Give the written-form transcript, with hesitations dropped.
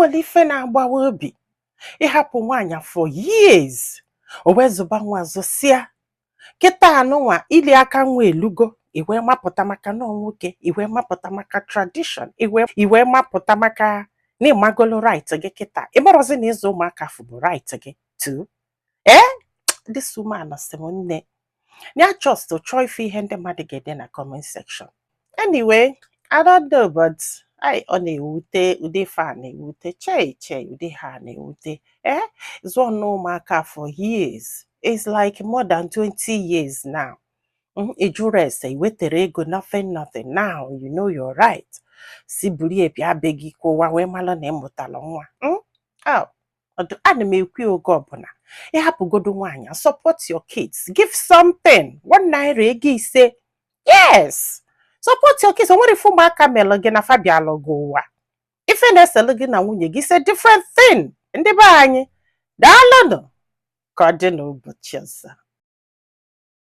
Nwere ife na-agbawa obi ịhapụ nwaanyị for years, o wee zụba nwa, zụsịa. Kịta anụnwa ili aka nwa elugo, iwee mapụta maka na ọ nwoke, iwee mapụta maka tradition, iwee mapụta maka na ịmagolo right gị. Kịta ịmarọzi na ịzụ ụmụaka fụ bụ right gị too. Ee, this woman sị m, nne ya, just chọọ ife ihe ndị mmadụ ga-ede na comment section. Anyway, I don't know, but ai, ọ na-ewute. Ụdị ife a na-ewute. Chei chei, ụdị ha na-ewute. Ee, zụọ na ụmụaka for years, it's like more than 20 years now. Ị jụrụ ese, i wetere ego, nothing, nothing. Now you know you're right, si buru bịa be gị ka ụwa wee malụ na ị mụtara nwa. Oh, ana m ekwu ya oge ọbụla, ịhapụgodo nwaanyị, support your kids, give something, ₦1, ego 5. Yes, support your kids. O nwere ife ụmụaka melụ gị na fabialụ gị ụwa. Ife na-eselụ gị na nwunye gị is a different thing. Ndị be anyị, daalụnụ. Ka ọ dị n'ụbọchị ọzọ.